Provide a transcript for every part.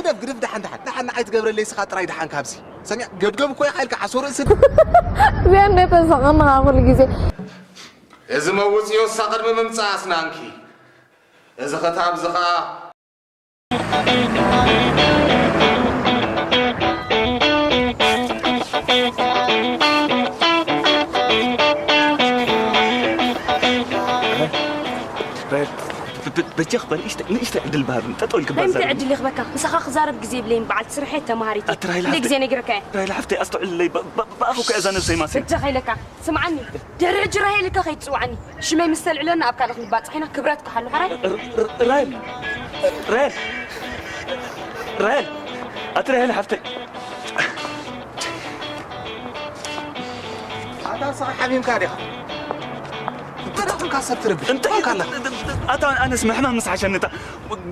ግደፍ፣ ግደፍ፣ ደሓን፣ ደሓን፣ ደሓን፣ ንዓይ ትገብረለይ ስኻ ጥራይ ደሓን ካብዚ። ሰሚዕ፣ ገብገብ እኮ ኢኻ ኢልካ ዓሶ ርእሲ። እዚኣ እንዴት ተሰቐምኻ ኩሉ ግዜ? እዚ መውፅዮ እሳ ቅድሚ ምምፃእ ኣስናንኪ። እዚ ኸታ ኣብዚ ኸኣ በጃኽ በል፣ ንእሽተይ ዕድል ባህብን ጠጠው ኢልክ ናይ ምንታይ ባዛር። ዕድል ይኽበካ? ምሳኻ ክዛረብ ግዜ የብለይን። በዓልቲ ስርሐይ ተማሃሪት እየ። ኣትራይላ ክንደይ ሓፍተይ። ግዜ ነጊረካ እየ? ራይላ ሓፍተይ፣ ኣስተውዕልለይ፣ ብ-፣ ብ-፣ ብኣፉ እኮ እያ እዛ ነብሰይ ማስያ። በጃኻ ኢለካ። ስምዓኒ፣ ድሕሪ ሕጂ ራሄል ኢልካ ከይትጽውዓኒ። ሽመይ ምስ ተልዕለኒ ኣብ ካልእ ክንባጻሕ ኢና። ክብረት ክሓሉ ሓራይ። ራይል፣ ራይል፣ ራይል፣ ኣቲ ራይል ሓፍተይ። ኣታ ንስኻ ሓሚምካ ዲኻ? ተደኺምካ ሰብ ትርብሽ። እንታይ እንታይ ኣለካ? ኣታ ኣነስ ምሕማም ምስ ሓሸኒ እታ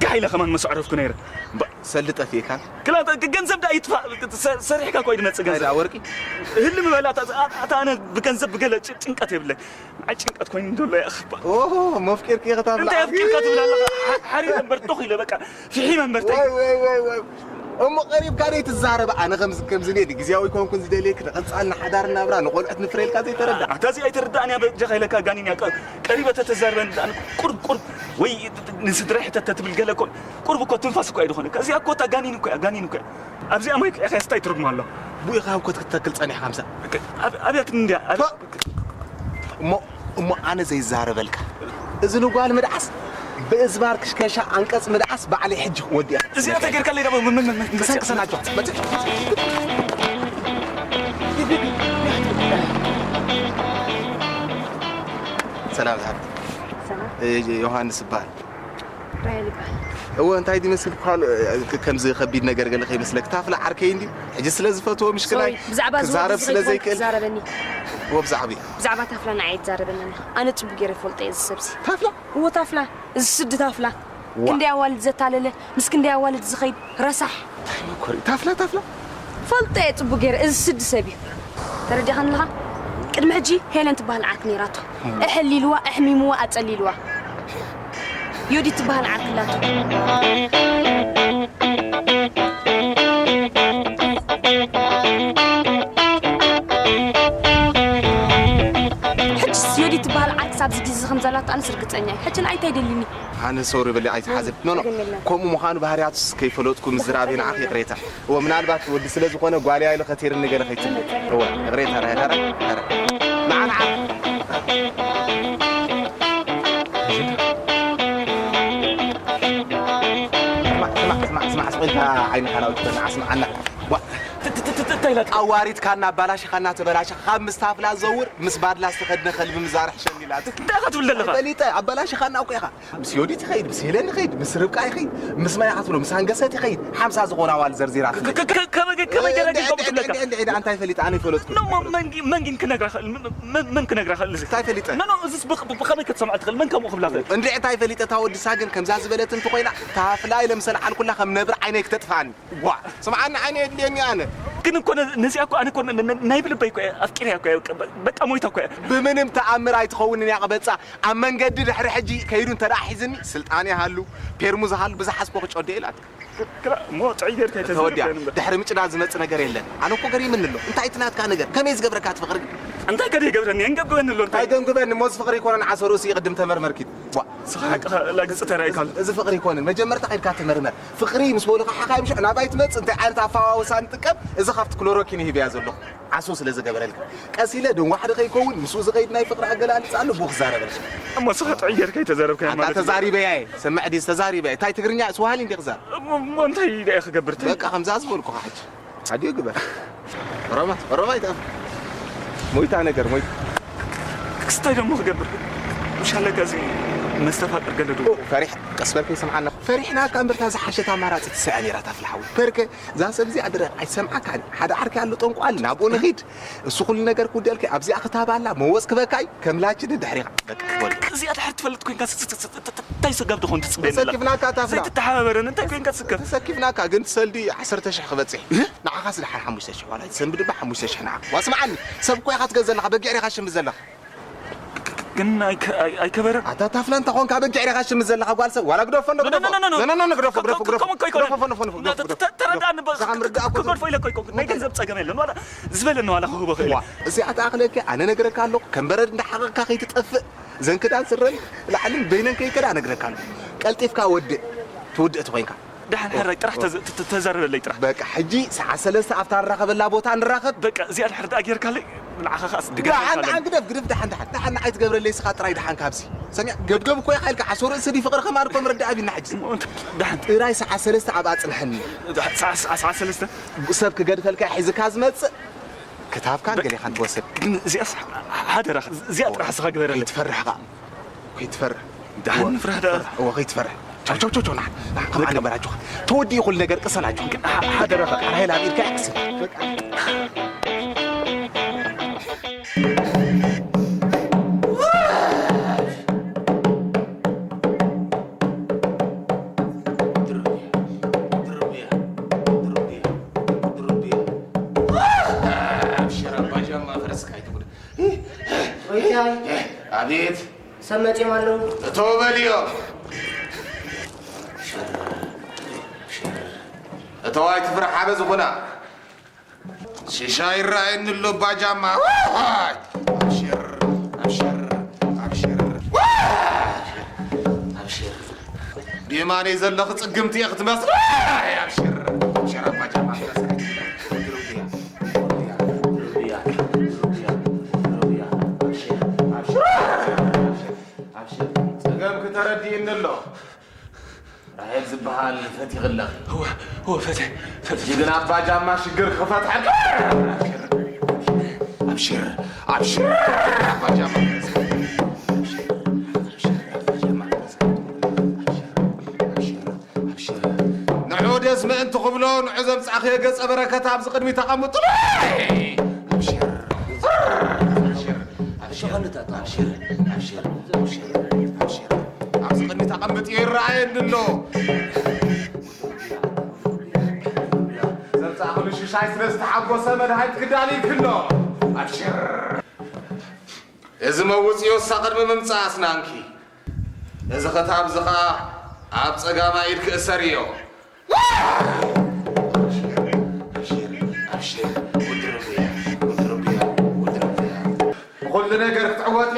ጋሕ ኢለ ከማን መስ ኣዕረፍኩ ነይረ። ባ- ሰልዲ ጠፊእካን? ክላ ገንዘብ ዳ ይጥፋእ ሰ- ሰሪሕካ እኮ እዩ ዝመጽእ እንታይ ገንዘብ። ደኣ ወርቂ? ህልም በላ ኣታ ኣታ ኣነ ብገንዘብ ብገለ ጭ- ጭንቀት የብለይ። ዓይ ጭንቀት ኮይኑ ዘሎ እያ እባ። ኦሆ መፍቂርኪ ከተብላ። እንታይ ኣፍቂርካ ትብል ኣለኻ? ሓ- ሓሪር እምበር ዶኽ ኢለ በቃ ፍሒመ እምበር እንታይ ወይ ወይ ወይ ወይ እሞ ቀሪብካ ደይ ትዛረብ። ኣነ ከምዚ ከምዚ ነይ ግዜያዊ ኮንኩን ዝደልየክ ንቐጻል ንሓዳር ናብራ ንቆልዑት ንፍረልካ ዘይተረዳ። ኣታ እዚ ኣይተረዳእን እያ በጃኻ ኢለካ ጋኒን እያ ቀ- ቀሪበ ተተዛርበን ዳኣ ቁርብ ቁርብ ወይ ንስድራ ሕተተ ትብል ገለ እኮ ቁርብ እኮ ትንፋስ እኮ ኣይድኾነ እዚኣ እኮ እታ ጋኒን እኮ እያ ጋኒን እኮ እያ ኣብዚኣ ማይ ክዕኸ ስታይ ትርጉም ኣሎ ቡኢኻ እኮ ክትተክል ጸኒሕካ ምሳ ኣብ- ኣብያት እንድያ ኣብ- እሞ እሞ ኣነ ዘይዛረበልካ እዚ ንጓል ምድዓስ ብእዝባር ክሽከሻ ኣንቀጽ ምድዓስ ባዕለይ ሕጂ ክወዲኣ እዚኣ ተገይርካለይ ደሞ ምን ምን ምን ተሰንቅሰናቸው ሰላም ዝሓፍት ዮሃንስ ይበሃል ራሄል ይበሃል። እወ እንታይ ድመስል ኳል ከምዚ ከቢድ ነገር ገለ ከይመስለክ ታፍላ ዓርከይ እንዲ ሕጂ ስለ ዝፈትዎ ምሽክላይ ሶሪ፣ ብዛዕባ እዚ ክዛረብ ወዲ ስለ ዝኸይድ ዘይክእል ትዛረበኒ። እወ ብዛዕባ እዩ ብዛዕባ ታፍላ ንዓይ ትዛረበኒ ኣለኻ። ኣነ ጽቡቅ ገይረ ይፈልጦ እየ እዚ ሰብሲ። ታፍላ እዎ ታፍላ፣ እዚ ስዲ ታፍላ። ክንደይ ኣዋልድ ዘታለለ፣ ምስ ክንደይ ኣዋልድ ዝኸይድ ረሳሕ። መኮሪ ታፍላ ታፍላ ፈልጦ እየ ጽቡቅ ገይረ፣ እዚ ስዲ ሰብ እዩ። ተረዲኻኒ ኣለኻ? ቅድሚ ሕጂ ሄለን ትበሃል ዓርኪ ነይራቶ። እሕሊልዋ፣ ኣሕሚምዋ፣ ኣጸሊልዋ። ዮዲት ትበሃል ዓርኪ ኣላቶ። ሕጅስ ዮዲት ትበሃል ዓርኪ ሳብ እዚ ግዜ ከም ዘላቶ ኣነስ ርግጸኛ እየ። ሕጂ ንዓይ እንታይ ደልዩኒ? ኣነ ሶሪ በሊ ኣይትሓዘብ ኖ ኖ ከምኡ ምዃኑ ባህርያቱስ ከይፈለጥኩ ምዝራብ ንዓኺ ይቕሬታ እወ ምናልባት ወዲ ስለ ዝኾነ ጓል እያ ኢለ ከቲርኒ ገለ ከይትብል እወ ይቕሬታ ራይ ራይ ራይ ንዓ ንዓ ስማዕ ስማዕ ስማዕ ስቕ ኢልካ ዓይንኻ ናውቲ ንዓ ስምዓና ዋ እንታይ ኢላትካ? ኣዋሪድካና ኣባላሽኻና ተበላሽኻ ካብ ምስ ታፍላ ዘውር ምስ ባድላ ዝተኸድነ ከልቢ ምዛርሕ ሸሚላት እንታይ ኢኻ ትብል ዘለኻ? ፈሊጠ ኣባላሽኻና እኮ ኢኻ ምስ ዮዲት ይኸይድ ምስ ሄለን ይኸይድ ምስ ርብቃ ይኸይድ ምስ ማይ ኣትብሎ ምስ ሃንገሰት ይኸይድ ሓምሳ ዝኾና ዋል ዘርዚራ ከመይ ገለ ትብለካ? እንታይ ፈሊጠ ኣነ ይፈለጥኩ መንጊን ክነግራ ክእል መን ክነግራ ክእል እዚ እንታይ ፈሊጠ እዚስ ብኸመይ ክትሰምዖ ትኽእል መን ከምኡ ክብላ ክእል እንድዒ እንታይ ፈሊጠ እታ ወዲ ሳግን ከምዛ ዝበለት እንተኮይና ታፍላ ኢለ ምሰልዓልኩላ ከም ነብር ዓይነይ ክተጥፍኣኒ ዋ ስምዓኒ ዓይነ የድልየኒ ኣነ ግን እኮ ነዚኣ እኮ ኣነ እኮ ናይ ብልበይ እኮ ኣፍቂርያ እኮ በቃ ሞይታ እኮ ብምንም ተኣምር ኣይትኸውንን እያ ቅበጻ ኣብ መንገዲ ድሕሪ ሕጂ ከይዱ እንተ ደኣ ሒዝኒ ስልጣን ይሃሉ ፔርሙዝ ሃሉ ብዝሓስቦ ክጨዶ ኢላት እሞ ጥዑይ ጌርካ ተወዲያ ኣይተዘርግን ድሕሪ ምጭዳ ዝመጽእ ነገር የለን ኣነ እኮ ገሪምኒ ኣሎ እንታይ እቲ ናትካ ነገር ከመይ ዝገብረካ ትፍቅሪ እንታይ ከደ ይገብረኒ የንገብግበኒ ኣሎ እንታይ ኣይገምግበኒ እሞ እዚ ፍቅሪ ይኮነን ዓሶ ርእሲ ቅድም ተመርመርኪ ዋ ስኻ ሓቅኻ ላግጽ ተራእይካ ኣሎ እዚ ፍቅሪ ይኮነን መጀመርታ ከይድካ ተመርመር ፍቅሪ ምስ በሉካ ሓካይም ሽዑ ናባይ ትመጽእ እንታይ ዓይነት ኣፈዋውሳ ንጥቀም እዚ ካብቲ ክሎሮኪን ይህብያ ዘለኹ ዓሶ ስለ ዝገበረልካ ቀስ ኢለ ድንዋሕዲ ከይከውን ምስኡ ዝኸይድ ናይ ፍቅሪ ኣገላልጻ ኣሎ ብኡ ክዛረበልካ እሞ ስኻ ጥዑይ ጌርካ ኣይተዛረብካዮ ኣታ ማለት እዩ ተዛሪበያ እየ ሰምዕ ድስ ተዛሪበያ እንታይ ትግርኛ ስዋሃሊ እንዲ ክዛር እሞ እንታይ ኢለ እየ ክገብር እንታይ በቃ ከምዛ ዝበልኩኻ ሕጂ ሓዲኡ ግበር ኦሮማ ኦሮማ ይጠፍ ሞይታ ነገር ሞይታ ክስታይ ደሞ ክገብር ምሻለካ እዚ መስተፋቅር ገለ ዶ ፈሪሕ ቀስ በል ከይሰምዓና ፈሪሕናካ እምበርታ ዝሓሸት ኣማራፂ ትስዕያ ነይራ ታፍላ ሓዊ በርከ እዛ ሰብ እዚኣ ድረ ኣይሰምዓካ ሓደ ዓርኪ ኣሎ ጠንቋል ናብኡ ንኺድ እሱ ኩሉ ነገር ክውደልከ ኣብዚኣ ክታብ ኣላ መወፅ ክበካ እዩ ከም ላችኒ ድሕሪኻ በቃ ትወል እዚኣ ድሕር ትፈልጥ ኮንካ እንታይ ሰጋብ ትኾን ትፅበየኒ ተሰኪፍናካ ታፍላ ዘይትተሓባበረን እንታይ ኮንካ ትስከፍ ተሰኪፍናካ ግን ሰልዲ ዓሰርተ ሽሕ ክበፅሕ ንዓኻስ ድሓር ሓሙሽተ ሽሕ ዋላ ሰንቢ ድማ ሓሙሽተ ሽሕ ንዓ ዋስምዓኒ ሰብ እኮ ኢኻ ትገዝ ዘለኻ በጊዕ ዲኻ ሽምቢ ዘለኻ ግን ኣይከ- ኣይ- ኣይከበረን። ኣታ ታፍላ እንተ ኾንካ በጊዕ ዲኻ ሽምት ዘለኻ ጓል ሰብ ዋላ ግደፎ እንዶ ግደፎ። ኖ፣ ኖ፣ ኖ፣ ኖ፣ ኖ። ኖ፣ ኖ፣ ኖ፣ ግደፎ፣ ግደፎ፣ ግደፎ፣ ግደፎ፣ ግደፎ፣ ግደፎ፣ ግደፎ፣ ግደፎ። ተ- ተ- ተረዳእኒ በ- ንስኻ ምርዳእ እኮ ክገድፎ ኢለ እኮ ኣይኮንኩን። ናይ ገንዘብ ጸገም የለን። ዋላ ዝበለኒ ዋላ ክህቦ ክእል። ዋ፣ እዚኣ ትኣኽለኪ፣ ኣነ ነግረካ ኣለኹ። ከም በረድ እንዳሓቐቕካ ከይትጠፍእ። ዘን ክዳን ስረን ላዕልን በይነን ከይከዳ ነግረካ ኣለኹ። ቀልጢፍካ ወድእ። ትውድእ ተኾይንካ። ደሓን ሕራይ ጥራሕ ተዘ- ተ- ተ- ተዛረበለይ ጥራሕ። በቃ፣ ሕጂ ሰዓት ሰለስተ ኣብታ ንራኸበላ ቦታ ንራኸብ። በቃ፣ እዚኣ ድሕር ደኣ ጌርካለይ፣ ንዓኻ ኸኣ ደሓን፣ ደሓን፣ ግደፍ፣ ግደፍ፣ ደሓን፣ ደሓን፣ ደሓን፣ ንዓይ ትገብረለይ፣ ስኻ ጥራይ ደሓን ካብዚ። ሰሚዕ፣ ገብገብ እኮ ኢኻ ኢልካ፣ ዓሶ ርእሲ ድዩ ፍቕሪ ከማን እኮ ምርዳእ ኣቢልና ሕጂ። እሞ፣ እንተ-፣ ደሓን። ጥራይ ሰዓት ሰለስተ ኣብኣ ጽንሐኒ። ደሓን፣ ሰዓት፣ ሰዓት፣ ሰዓት ሰለስተ? ሰብ ክገድፈልካ ሒዝካ ዝመጽእ፣ ክታብካን በ-፣ ገሌኻን ትወስድ። ግን እዚኣስ፣ ሓደራኻ፣ እዚኣ ጥራሕ ስኻ ግበረለይ። ከይትፈርሕ ኸኣ። ከይትፈርሕ። ደሓን እወ፣ ንፍራሕ ደኣ። እወ፣ ከይትፈርሕ። ቻው፣ ቻው፣ ቻው፣ ቻው፣ ንዓ፣ ንዓ፣ ከምኣ በቃ። ንበል፣ ኣጆኻ። ተወዲኡ ኩሉ ነገር፣ ቅሰን፣ ኣጆኻ። ግን ሓ-፣ ሓደራኻ። ራሄል ኣብ ኢድካ እያ፣ ቅሰን። በቃ። ኣቤት። ሰብ መጺኦም ኣለዉ። እቶ በልዮ። ሽር፣ ሽር። እቶ ኣይትፍራሕ፣ ሓበ ዝኾና። ሽሻ ይረኣየኒ ኣሎ ባጃማ። ዋይ! ኣብሽር፣ ኣብሽር፣ ኣብሽር። ዋይ! ኣብሽር። ብየማነይ ዘለኺ ጽግምቲ እየ ክትመስሊ። ዋይ! ኣብሽር፣ ኣብሽር፣ ኣብ ባጃማ ክትመስሊ። ኣብሽር፣ ኣብሽር፣ ኣብሽር። ጸገምኪ ተረዲእኒ ኣሎ። ራሄል ዝበሃል ፈቲኺ ኣለኺ። እወ፣ እወ፣ ፈትየ፣ ፈትየ። ሕጂ ግን ኣባ ጃማ ሽግር ክፈትሐልካ። ኣብሽር፣ ኣብሽር፣ ኣባ ጃማ። ኣብሽር፣ ኣብሽር፣ ኣባ ጃማ። ኣብሽር፣ ኣብሽር፣ ኣብሽር። ንዑ ደስ ምእንቲ ክብሎ፣ ንዑ ዘምጻእኽዮ ገጸ በረከት ኣብዚ ቅድሚ ተቐምጡለይ። ኣብሽር፣ ኣብሽር፣ ኣብሽር፣ ኣብሽር፣ ኣብሽር፣ ኣብሽር፣ ኣብሽር። ኣብዚ ቅድሚ ተቐምጥዮ ይረኣየኒ ኣሎ። ዘምጻእኽሉ ሽሻይ ስለ ዝተሓጎሰ መድሃኒት ክዳልይልኪ ኣሎ። ኣብሽር። እዚ መውጽኢዮ እሳ ቅድሚ ምምጻእ ኣስናንኪ። እዚ ክታብ እዚ ኸኣ ኣብ ጸጋማይ ኢድኪ እሰርዮ። ኣብሽር፣ ኣብሽር፣ ወዲ ረቡያ፣ ወዲ ረቡያ፣ ወዲ ረቡያ። ብኹሉ ነገር ክትዕወቲ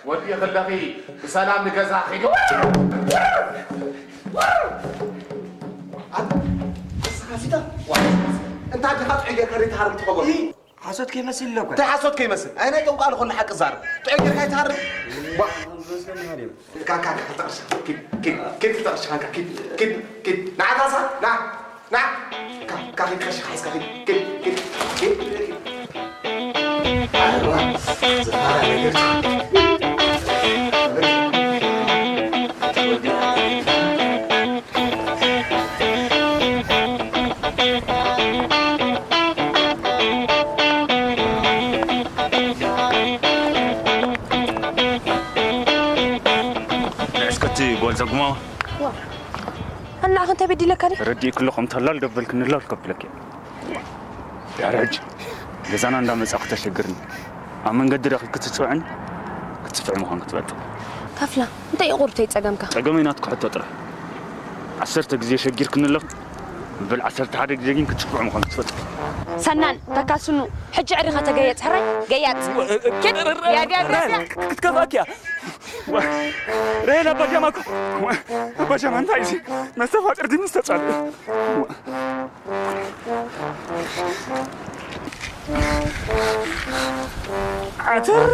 ወዲ ከለኺ ብሰላም ንገዛ ኺዲ። ኣንታ፣ ንስኻ ሲታ፣ ዋ፣ እንታይ ዲኻ ጥዑይ ጌርካ ዘይትሃርም ትኸውን? ሓሶት ከይመስል ኢለ እኮ። እንታይ ሓሶት ከይመስል? ኣይ፣ ናይ ጠንቋሊ ኩሉ ሓቂ ዛረብ። ጥዑይ ጌርካ ኣይትሃርም። ዋ። መስለኒ ሃዲም። ካ፣ ካ፣ ካ፣ ክልተ ቅርሺ። ኪድ፣ ኪድ፣ ኪድ፣ ክልተ ቅርሺ፣ ካ፣ ኪድ፣ ኪድ፣ ኪድ። ንዓ፣ ካሳ፣ ንዓ፣ ንዓ። ካ፣ ካ፣ ኪድ፣ ቅርሺ፣ ሓይስካ፣ ኪድ፣ ኪድ፣ ኪድ፣ ኪድ፣ ኪድ። ኣረዋ፣ ዝፋራ ነገር። እስከቲ ጓል ዘጉማ። ዋ። ኣናኽ እንታይ በዲለካ ድዩ? ረዲእኪ ኣለኹ፣ ከምታ ላል ደበልክኒ ላል ከብለኪ። ድሕሪ ሕጂ ገዛና እንዳመጻ ከተሸግርኒ። ኣብ መንገዲ ረኺብ ክትጽውዕን ክትጽፍዕ ምዃን ክትፈልጥ። ታፍላ፣ እንታይ እዩ ቁርተይ ጸገምካ? ጸገመይ ናትኪ ሕቶ ጥራሕ። ዓሰርተ ግዜ ሸጊርክኒ ኣሎ። በል ዓሰርተ ሓደ ግዜ ግን ክትጽፍዕ ምዃን ክትፈልጥ። ሰናን፣ ተካስኑ፣ ሕጂ ዕሪኻ ተገየጽ፣ ሕራይ፣ ገያጽ። ኪድ፣ ያ፣ ያ፣ ያ፣ ያ። ክትከፍኣኪ እያ። ራሄል ኣባጃማ እኮ። ኣባጃማ እንታይ እዚ? መስተፋቅር ድምፅ ተጻለ። ዓተር።